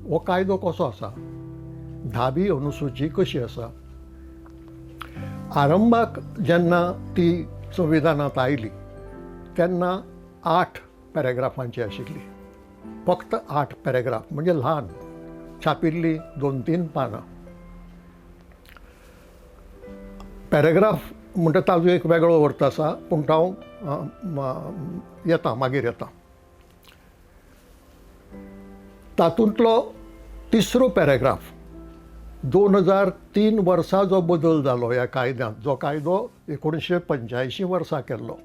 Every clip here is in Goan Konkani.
हो कायदो कसो आसा, धावी अनुसुची कशी आसा. आरंभाक जेन्ना ती संविधानांत आयली तेन्ना 8 पॅरेग्राफांची आशिल्ली, फक्त 8 पॅरेग्राफ, म्हणजे ल्हान, छापिल्ली 2-3 पानां. पॅरेग्राफ म्हणटा ताजो एक वेगळो अर्थ आसा, पूण हांव येता मागीर येता. तातूंतलो तिसरो पॅरेग्राफ 2003 वर्सा जो बदल जालो ह्या कायद्यांत, जो कायदो 1985 वर्सा केल्लो,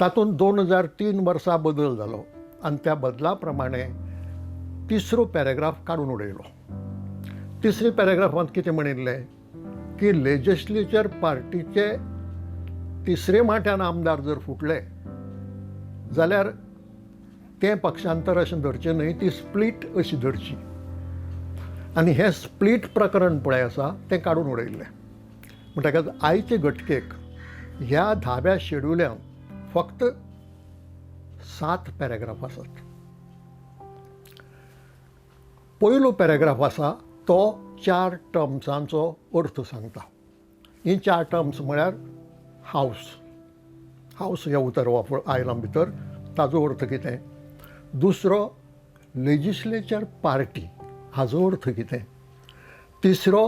तातूंत 2003 वर्सा बदल जालो आनी त्या बदला प्रमाणे तिसरो पॅरेग्राफ काडून उडयलो. तिसरे पॅरेग्राफांत कितें म्हणिल्लें की लेजिस्लेचर पार्टीचे तिसरे वांट्यान आमदार जर फुटले जाल्यार तें पक्षांतर अशें धरचें न्हय, ती स्प्लीट अशी धरची. आनी हें स्प्लीट प्रकरण पळय आसा तें काडून उडयल्लें. म्हणटकच आयचे घटकेक ह्या धाव्या शेड्युलांत फक्त 7 पॅरेग्राफ आसात. पयलो पॅरेग्राफ आसा तो 4 टर्म्सांचो अर्थ सांगता. हीं 4 टर्म्स म्हळ्यार हावस, हावस हें उतर वापर आयलां भितर, ताजो अर्थ कितें. दुसरो लेजिस्लेचर पार्टी, हाजो अर्थ कितें. तिसरो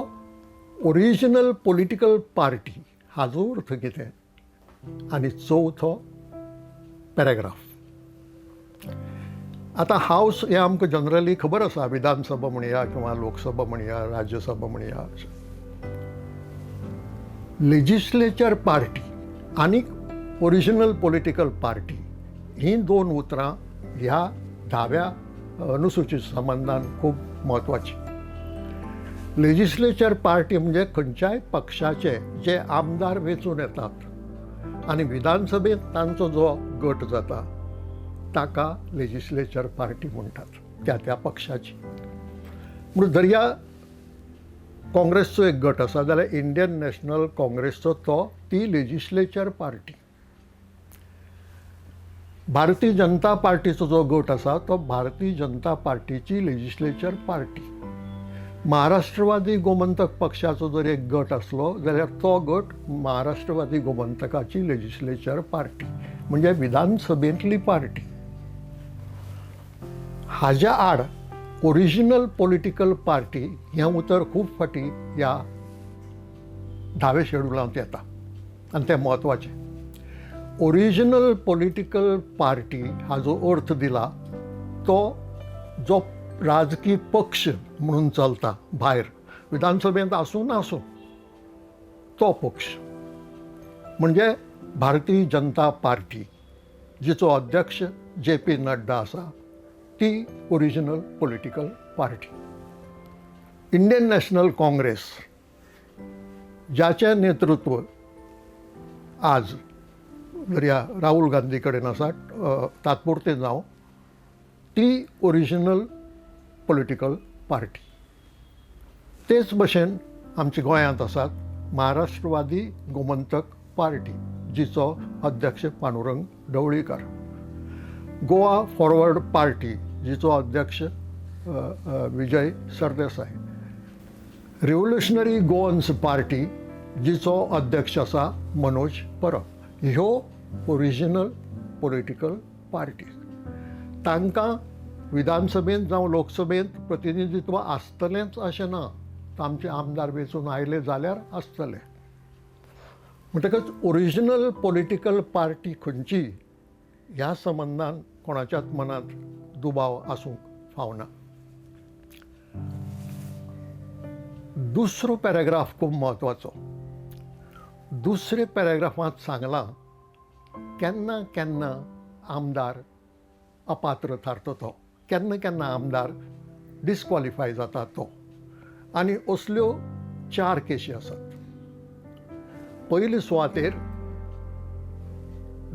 ओरिजिनल पॉलिटिकल पार्टी, हाजो अर्थ कितें. आनी चवथो पॅरेग्राफ. आतां हावस हें आमकां जनरली खबर आसा, विधानसभा म्हणया किंवा लोकसभा म्हणया, राज्यसभा म्हणया. लेजिस्लेचर पार्टी आनी ओरिजिनल पॉलिटिकल पार्टी हीं 2 उतरां ह्या धाव्या अनुसुची संबंदान खूब म्हत्वाची. लेजिस्लेचर पार्टी म्हणजे खंयच्याय पक्षाचे जे आमदार वेंचून येतात आनी विधानसभेंत तांचो जो गट जाता ताका लेजिस्लेचर पार्टी म्हणटात, त्या त्या पक्षाची. म्हणून दर्या काँग्रेसचो एक गट आसा जाल्यार इंडियन नॅशनल काँग्रेसचो तो ती लेजिस्लेचर पार्टी. भारतीय जनता पार्टीचो जो गट आसा तो भारतीय जनता पार्टीची लेजिस्लेचर पार्टी. महाराष्ट्रवादी गोमंतक पक्षाचो जर एक गट आसलो जाल्यार तो गट महाराष्ट्रवादी गोमंतकाची लेजिस्लेचर पार्टी, म्हणजे विधानसभेंतली पार्टी. हाज्या आड ओरिजिनल पॉलिटिकल पार्टी हें उतर खूब फावटी ह्या धावे शेड्युलांत येता आनी तें म्हत्वाचें. ओरिजिनल पॉलिटिकल पार्टी हाजो अर्थ दिला तो जो राजकीय पक्ष म्हणून चलता भायर विधानसभेंत आसूं नासूं तो पक्ष, म्हणजे भारतीय जनता पार्टी जिचो अध्यक्ष जे पी नड्डा आसा ती original political party. Indian National Congress ज्याचें नेतृत्व आज दर्या राहुल गांधी कडेन आसा तात्पुरतें जावं, ती ओरिजिनल पॉलिटिकल पार्टी. तेच भशेन आमच्या गोंयांत आसात महाराष्ट्रवादी गोमंतक पार्टी जिचो अध्यक्ष पांडुरंग ढवळीकर, गोवा फॉरवर्ड पार्टी जिचो अध्यक्ष Vijay Sardesai, revolutionary Goans party जिचो अध्यक्ष आसा मनोज परब. ह्यो ओरिजिनल पॉलिटिकल पार्टी. तांकां विधानसभेंत जावं लोकसभेंत प्रतिनिधित्व आसतलेंच अशें ना, आमचे आमदार वेंचून आयले जाल्यार आसतले. म्हणटकच ओरिजिनल पॉलिटिकल पार्टी खंयची ह्या संबंदान कोणाच्याच मनांत दुबाव आसूंक फावना. दुसरो पॅरेग्राफ खूब म्हत्वाचो. दुसरे पॅरेग्राफांत सांगलां केन्ना केन्ना आमदार अपात्र थारता तो, केन्ना केन्ना आमदार डिस्क्वॉलिफाय जाता तो. आनी असल्यो 4 केशी आसात. पयले सुवातेर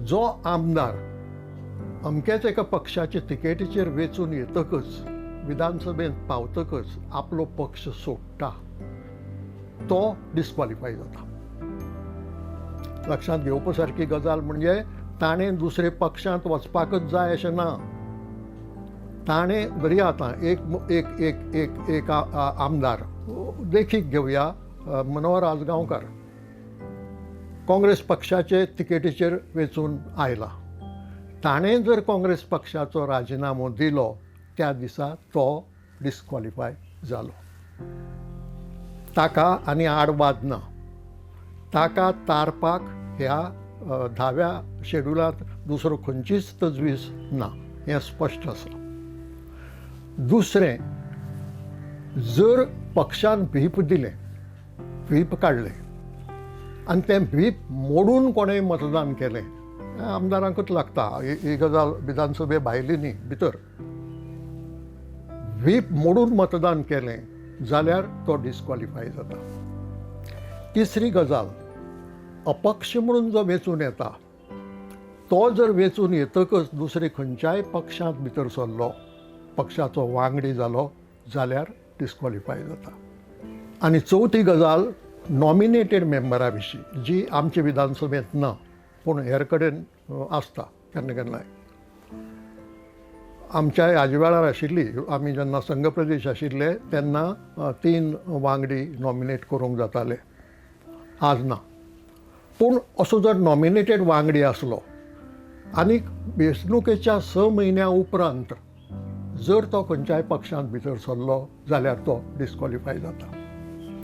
जो आमदार अमक्याच एका पक्षाचे तिकेटीचेर वेंचून येतकच विधानसभेंत पावतकच आपलो पक्ष सोडटा तो डिस्क्वॉलिफाय जाता. लक्षांत घेवपा सारकी गजाल म्हणजे ताणें दुसरे पक्षांत वचपाकच जाय अशें ना. ताणें धरया आतां एक एक एक एक एक आमदार देखीक घेवया, मनोहर आजगांवकार काँग्रेस पक्षाचे तिकेटीचेर वेंचून आयला. ताणें जर काँग्रेस पक्षाचो राजिनामो दिलो त्या दिसा तो डिस्क्वॉलिफाय जालो. ताका आनी आडवाद ना. ताका तारपाक ह्या 10व्या शेड्युलांत दुसरो खंयचीच तजवीज ना, हें स्पश्ट आसा. दुसरें, जर पक्षान व्हीप दिलें, व्हीप काडलें आनी तें व्हीप मोडून कोणें मतदान केलें, आमदारांकूच लागता ही गजाल, विधानसभे भायली न्ही, भितर व्हीप मोडून मतदान केलें जाल्यार तो डिस्क्वॉलिफाय जाता. तिसरी गजाल, अपक्ष म्हणून जो वेंचून येता तो जर वेंचून येतकच दुसरे खंयच्याय पक्षांत भितर सरलो, पक्षाचो वांगडी जालो जाल्यार डिस्क्वॉलिफाय जाता. आनी चवथी गजाल, नॉमिनेटेड मेंबरा विशीं, जी आमचे विधानसभेंत ना पूण हेर कडेन आसता केन्ना केन्नाय. आमच्या ह्याज वेळार आशिल्ली, आमी जेन्ना संघ प्रदेश आशिल्ले तेन्ना 3 वांगडी नॉमिनेट करूंक जाताले, आज ना. पूण असो जर नॉमिनेटेड वांगडी आसलो आनी वेंचणुकेच्या 6 म्हयन्या उपरांत जर तो खंयच्याय पक्षांत भितर सरलो जाल्यार तो डिस्क्वॉलिफाय जाता.